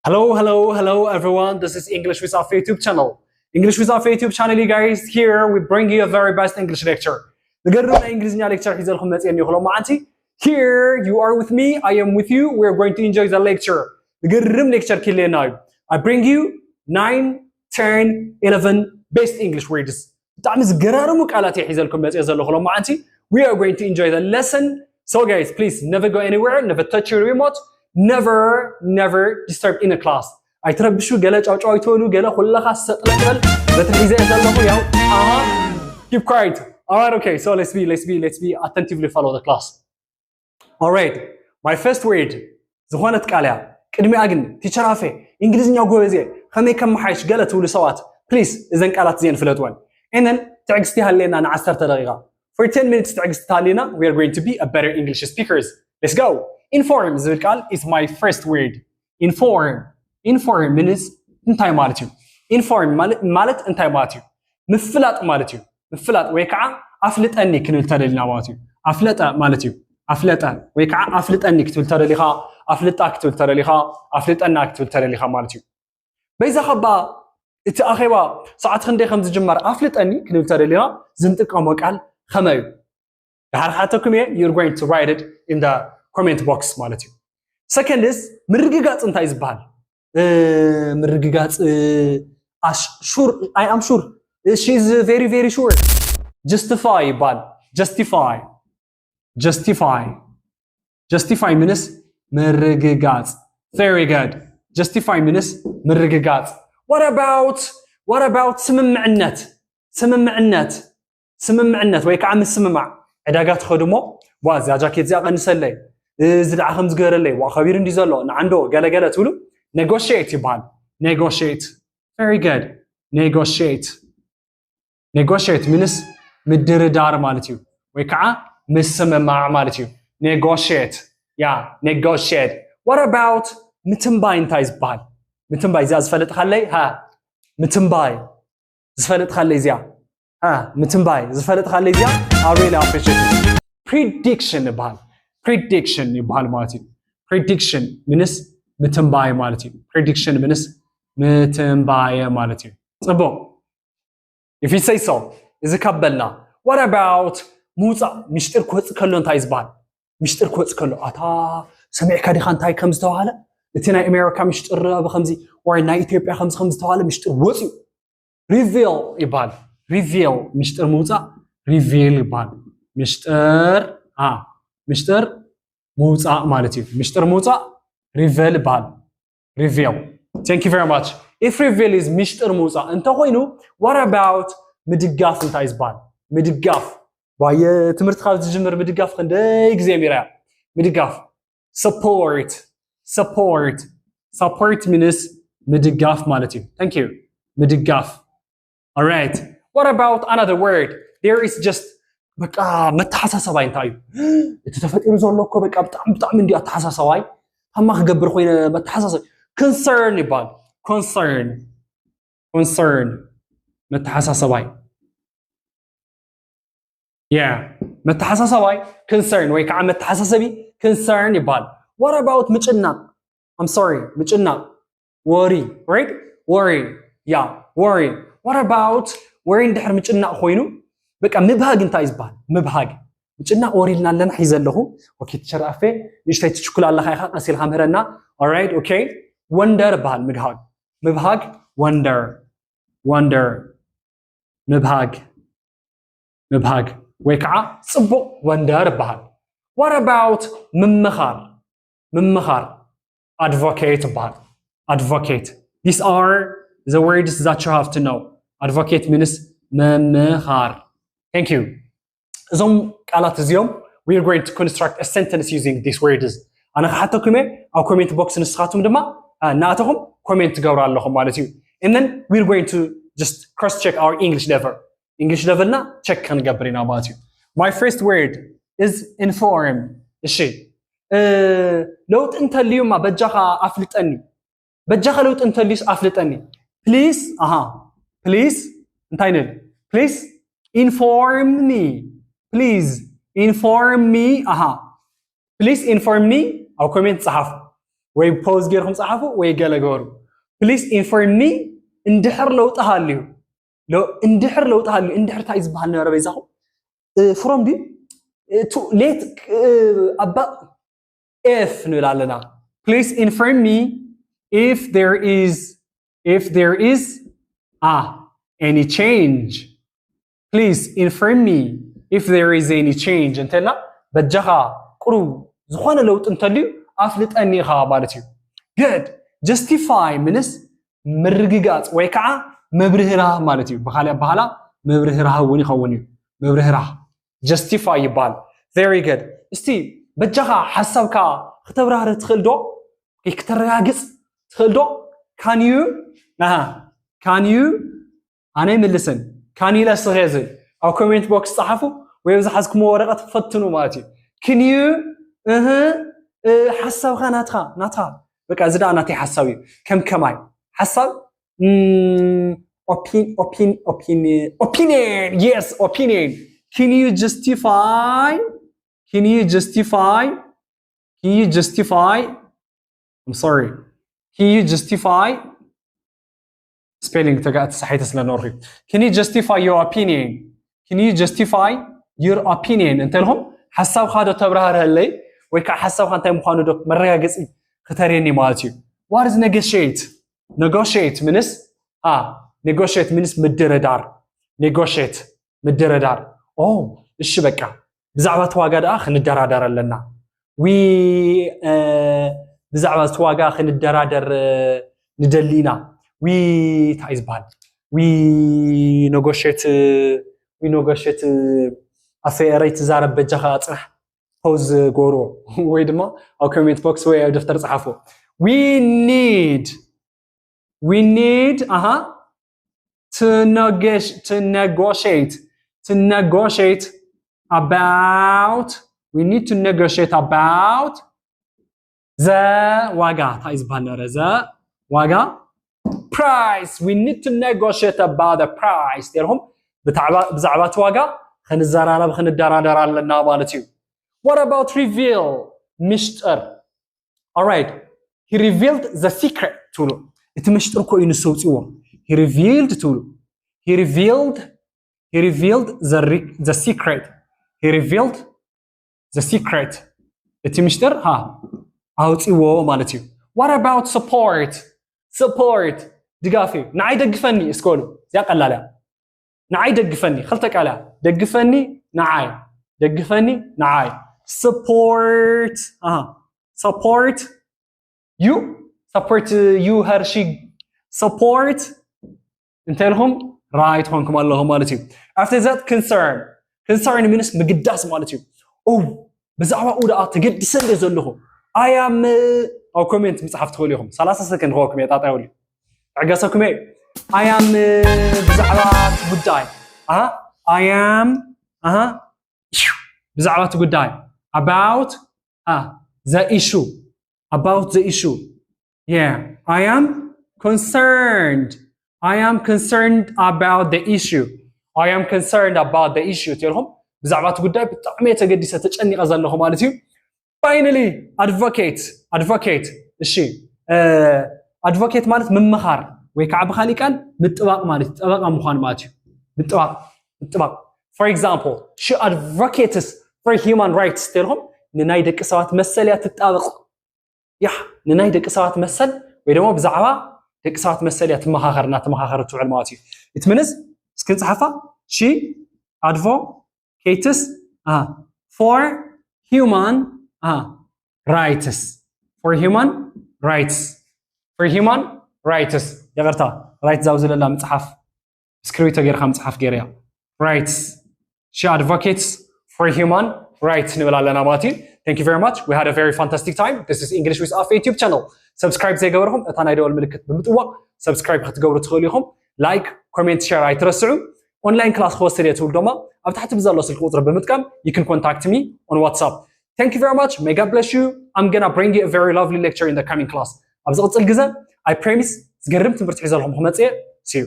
Hello, hello, hello, everyone. This is English with Afe YouTube channel. English with Afe YouTube channel, you guys. Here we bring you a very best English lecture. ዝገርም ናይ እንግሊዝኛ ሌክቸር ሒዘልኩም መፅየ እኒኹ ሎማዓንቲ። Here you are with me, I am with you. We are going to enjoy the lecture. ዝገርም ሌክቸር ክህልየና እዩ። I bring you nine, ten, eleven best English words. ብጣዕሚ ዝገራርሙ ቃላት እየ ሒዘልኩም መፅየ ዘለኹ ሎማዓንቲ። We are going to enjoy the lesson. So guys, please never go anywhere, never touch your remote, never, never disturb in a class. ኣይትረብሹ፣ ገለ ጫውጫው ኣይትበሉ፣ ገለ ኩለኻ ሰጥለጥበል። በትሪ ሒዘ እየ ዘለኹ፣ ያው፣ ኣሃ፣ keep quiet. Alright, okay, so let's be, let's be, let's be attentively follow the class. Alright, my first word ዝኾነት ቃል እያ። ቅድሚኣ ግን ቲቸር ኣፌ እንግሊዝኛ ጎበዝ እየ፣ ከመይ ከመሓይሽ ገለ ትብሉ ሰባት፣ ፕሊዝ እዘን ቃላት እዚአን ፍለጥወን። And then ትዕግስቲ ሃልየና ንዓሰርተ ደቂቃ። For ten minutes ትዕግስቲ ተሃልየና, we are going to be a better English speakers. Let's go. Inform ዝብል ቃል is my first word. Inform. Inform ምንስ እንታይ ማለት እዩ? ኢንፎርም ማለት እንታይ ማለት እዩ? ምፍላጥ ማለት እዩ። ምፍላጥ ወይ ከዓ ኣፍልጠኒ ክንብል ተደሊና ማለት እዩ። ኣፍለጠ ማለት እዩ። ኣፍለጠ ወይ ከዓ ኣፍልጠኒ ክትብል ተደሊኻ፣ ኣፍልጣ ክትብል ተደሊኻ፣ ኣፍልጠና ክትብል ተደሊኻ ማለት እዩ። በይዛ ከባ እቲ ኣኼባ ሰዓት ክንደይ ከም ዝጅመር ኣፍልጠኒ ክንብል ተደሊና ዝንጥቀሞ ቃል ከመይ እዩ? ድሓር ሓተኩም እየ፣ you're going to write it in the comment box ማለት እዩ። ሰከንድስ ምርግጋፅ እንታይ ዝበሃል? ምርግጋጽ sure, I am sure, she is very very sure. Justify ይባል። Justify. Justify. Justify ምንስ ምርግጋጽ። Very good. Justify ምንስ ምርግጋጽ። What about, what about ስምምዕነት? ስምምዕነት፣ ስምምዕነት ወይ ከዓ ምስምማዕ። ዕዳጋ ትኸዱ እሞ፣ ዋ፣ እዚኣ ጃኬት እዚኣ ቀንሰለይ፣ እዚ ደዓ ከም ዝገበረለይ፣ ዋ፣ ከቢሩ እንዲ ዘሎ ንዓንዶ ገለገለ ትብሉ። ኔጎሽት ይበሃል። ኔጎሽት። Very good. ኔጎሽት። ኔጎሽት ምንስ ምድርዳር ማለት እዩ፣ ወይ ከዓ ምስምማዕ ማለት እዩ። ኔጎሽት። ያ፣ ኔጎሽት። What about ምትንባይ እንታይ ዝበሃል? ምትንባይ እዚኣ ዝፈልጥ ካለይ ሃ፣ ምትንባይ ዝፈልጥ ካለይ እዚኣ፣ አ፣ ምትንባይ ዝፈልጥ ካለይ እዚኣ፣ I really appreciate it. ፕሪዲክሽን ይበሃል። ፕሪዲክሽን ይበሃል ማለት እዩ። ፕሪዲክሽን ምንስ ምትንባይ ማለት እዩ። ፕሪዲክሽን ምንስ ምትንባየ ማለት እዩ። ፅቡቕ። If you say so. እዚ ካብ በልና፣ what about ምውፃእ፣ ምሽጢር ክወፅእ ከሎ እንታይ ዝበሃል? ምሽጢር ክወፅእ ከሎ፣ ኣታ ሰሚዕካ ዲኻ እንታይ ከም ዝተባሃለ? እቲ ናይ ኣሜሪካ ምሽጢር ኣብ ከምዚ፣ ወይ ናይ ኢትዮጵያ ከምዚ ከም ዝተባሃለ ምሽጢር ወፅዩ። ሪቪል ይበሃል። ሪቪል፣ ምሽጢር ምውፃእ ሪቪል ይበሃል። ምሽጢር፣ አ፣ ምሽጢር ምውፃእ ማለት እዩ። ምሽጢር ምውፃእ ሪቨል ይበሃል። ሪቪል። Thank you very much. If reveal is ምሽጢር ምውፃእ እንተኮይኑ፣ what about ምድጋፍ እንታይ ዝበሃል? ምድጋፍ። ዋየ፣ ትምህርቲ ካብ ዝጅምር ምድጋፍ ክንደይ ግዜ ጀሚራ እያ። ምድጋፍ። Support. Support. Support ምንስ ምድጋፍ ማለት እዩ። Thank you. ምድጋፍ። Alright. What about another word? There is just በቃ መተሓሳሰባይ እንታይ እዩ? እቲ ተፈጢሩ ዘሎ እኮ በቃ ብጣዕሚ ብጣዕሚ እንዲዩ ኣተሓሳሰባይ። ታማ ክገብር ኮይነ መተሓሳሰባይ። ኮንሰርን ይበሃል። ኮንሰርን። ኮንሰርን። መተሓሳሰባይ። Yeah. መተሓሳሰባይ ኮንሰርን ወይ ከዓ መተሓሳሰቢ ኮንሰርን ይበሃል። What about ምጭናቕ? I'm sorry, ምጭናቕ። Worry, right? Worry. Yeah, worry. What about ወሪ እንድሕር ምጭናቕ ኮይኑ? በቃ ምብሃግ እንታይ ዝበሃል? ምብሃግ። ምጭናቕ ወሪ ኢልና ኣለና፣ ሒዘ ኣለኹ። ኦኬ፣ ቲቸር ኣፌ፣ ንእሽተይ ትችኩል ኣለኻ ኢኻ፣ ቀስ ኢልካ ምህረና። Alright, okay. ወንደር ይበሃል ምብሃግ። ምብሃግ፣ ወንደር። ወንደር። ምብሃግ። ምብሃግ። ወይ ከዓ ፅቡቕ ወንደር ይበሃል። What about ምምኻር? ምምኻር። ኣድቮኬት ይበሃል። ኣድቮኬት። These are the words that you have to know. ኣድቮኬት ምንስ ምምኻር። Thank you. እዞም ቃላት እዚኦም፣ we are going to construct a sentence using these words. ኣነ ክሓተኩም እየ ኣብ ኮሜንት ቦክስ፣ ንስኻትኩም ድማ፣ አ፣ እናኣተኹም ኮሜንት ትገብሩ ኣለኹም ማለት እዩ። And then we are going to just cross check our English level. English level ና ቸክ ክንገብር ኢና ማለት እዩ። My first word is inform. እሺ፣ እ፣ ለውጢ እንተልዩማ በጃኻ ኣፍልጠኒ። በጃኻ ለውጢ እንተልዩስ ኣፍልጠኒ። Please፣ ኣሃ፣ please እንታይ ንብል? Please inform me. Please inform me. ኣሃ፣ please inform me ኣብ ኮሜንት ጸሓፉ። ወይ ፖዝ ጌርኩም ጸሓፉ ወይ ገለ ገበሩ። Please inform me እንድሕር ለውጢ ሃልዩ። እንድሕር ለውጢ ሃልዩ፣ እንድሕር እንታይ ዝበሃል ነበረ በይዛኹም? ፍሮም ድዩ? ቱ ሌት ኣባ ኤፍ ንብል ኣለና። Please inform me if there is if there is a any change. Please inform me if there is any change እንተልና በጃኻ ቁሩብ ዝኾነ ለውጢ እንተልዩ ኣፍልጠኒ ኢኻ ማለት እዩ። Good. Justify ምንስ ምርግጋጽ ወይ ከዓ ምብርህራህ ማለት እዩ። ብኻልእ ኣባህላ ምብርህራህ እውን ይኸውን እዩ። ምብርህራህ justify ይበሃል። Very good. እስቲ በጃኻ ሓሳብካ ክተብራህርህ ትኽእል ዶ? ወይ ክተረጋግጽ ትኽእል ዶ? Can you? ኣሃ፣ can you? ኣነ ይምልስን። Can you ኢለ ስኸ ዝብል ኣብ ኮሜንት ቦክስ ጸሓፉ ወይ ኣብ ዝሓዝኩሞ ወረቐት ፈትኑ ማለት እዩ። Can you? እህ፣ እ፣ ሓሳብካ ናትካ፣ ናትካ። በቃ እዚ ደኣ ናተይ ሓሳብ እዩ። ከም ከማይ ሓሳብ፣ ም፣ ኦፒን-፣ ኦፒን-፣ ኦፒን-፣ ኦፒኒየን፣ yes, ኦፒኒየን። Can you justify? Can you justify? Can you justify? I'm sorry. Can you justify? ስፔሊንግ ተጋ-፣ ተሳሒተ ስለ ነበርኩ። Can you justify your opinion? Can you justify your opinion? እንተልኩም ሓሳብካ ዶ ተብራህርሀለይ ወይ ከዓ ሓሳብካ እንታይ ምዃኑ ዶ መረጋገፂ ክተርእየኒ ማለት እዩ። What is negotiate? Negotiate ምንስ፣ አ፣ negotiate ምንስ ምድርዳር። Negotiate ምድርዳር። ኦ፣ እሺ በቃ ብዛዕባ እቲ ዋጋ ደኣ ክንደራደር ኣለና። ዊ፣ እ፣ ብዛዕባ እቲ ዋጋ ክንደራደር፣ እ፣ ንደሊ ኢና። ዊ፣ እንታይ እዩ ዝበሃል? ዊ፣ ነጎሼት፣ ዊ፣ ነጎሼት፣ ኣፈ ኤረይ ትዛረብ በጃኻ ጽናሕ ፖዝ ጎሮ ወይ ድማ ኣብ ኮሜንት ቦክስ ወይ ኣብ ደፍተር ጸሓፎ። We need, we need, ኣሃ፣ to negos-, to negotiate, to negotiate about, we need to negotiate about the ዋጋ፣ እንታይ እዩ ዝበሃል ነበረ? ዘ ዋጋ፣ price, we need to negotiate about the price። ነርኩም ብዛዕባ እቲ ዋጋ ክንዘራረብ ክንደራደር ኣለና ማለት እዩ። What about reveal? ምሽጥር። Alright. He revealed the secret ትብሉ። እቲ ምሽጥር እኮ እዩ ንሱ ኣውፅዎ። He revealed ትብሉ። He revealed, he revealed the re-, the secret. He revealed the secret. እቲ ምሽጥር፣ ሃ፣ ኣውፅዎ ማለት እዩ። What about support? Support፣ ድጋፍ እዩ። ንዓይ ደግፈኒ እስከ በሉ። እዚኣ ቀላል እያ። ንዓይ ደግፈኒ፣ ክልተ ቃል እያ። ደግፈኒ፣ ንዓይ። ደግፈኒ፣ ንዓይ። Support፣ ኣሃ፣ support you, support you፣ her፣ she፣ support እንተ ኢልኩም ራይት ኾንኩም ኣለኹም ማለት እዩ። After that, concern. Concern ምንስ ምግዳስ ማለት እዩ። ኦ፣ ብዛዕባኡ ደኣ ተገዲሰ እንደ ዘለኹ። I am፣ ኣብ ኮሜንት ምጽሓፍ ትኽእሉ ኢኹም። ሰላሳ ሰከንድ ክወኩም እየ፣ ጣጣ የብሉ። ዕገሰኩም እየ። I am፣ ብዛዕባ እቲ ጉዳይ። ኣሃ፣ I am፣ ኣሃ፣ ብዛዕባ እቲ ጉዳይ። About፣ ኣ፣ the issue. About the issue. Yeah, I am concerned. I am concerned about the issue. I am concerned about the issue። ትልኩም ብዛዕባ እቲ ጉዳይ ብጣዕሚ እየ ተገዲሰ፣ ተጨኒቐ ዘለኹ ማለት እዩ። Finally, advocate. Advocate። እሺ፣ እ፣ advocate ማለት ምምኻር ወይ ከዓ ብኻሊእ ቃል ምጥባቕ ማለት እዩ። ጠበቃ ምዃን ማለት እዩ። ምጥባቕ፣ ምጥባቕ። For example, she advocates for human rights። ትልኩም ንናይ ደቂ ሰባት መሰል እያ ትጣበቕ። ያ፣ ንናይ ደቂ ሰባት መሰል ወይ ደግሞ ብዛዕባ ደቂ ሰባት መሰል እያ ትመኻኸር፣ እናተመኻኸረት ትውዕል ማለት እዩ። It means፣ እስኪ ንጽሓፋ፣ she advocates፣ ኣሃ፣ for human፣ ኣሃ፣ rights። For human rights። For human rights። ይቕርታ፣ ራይት ዛው ዝለላ ምጽሓፍ፣ እስክሪብቶ ጌርካ ምጽሓፍ ጌርያ። Rights. She advocates for human rights ንብል ኣለና ማለት እዩ። Thank you very much. We had a very fantastic time. This is English with Afe YouTube channel. Subscribe ዘይገበርኩም እታ ናይ ደወል ምልክት ብምጥዋቕ subscribe ክትገብሩ ትኽእሉ ኢኹም። ላይክ፣ ኮሜንት፣ ሼር ኣይትረስዑ። ኦንላይን ክላስ ክወስድ እየ ትብሉ ድማ ኣብ ታሕቲ ብዘሎ ስልኪ ቁጽሪ ብምጥቃም you can contact me on WhatsApp. Thank you very much. May God bless you. I'm gonna bring you a very lovely lecture in the coming class. ኣብ ዝቕጽል ግዘ I promise ዝገርም ትምህርቲ ሒዘልኩም ክመጽእ እየ። See you.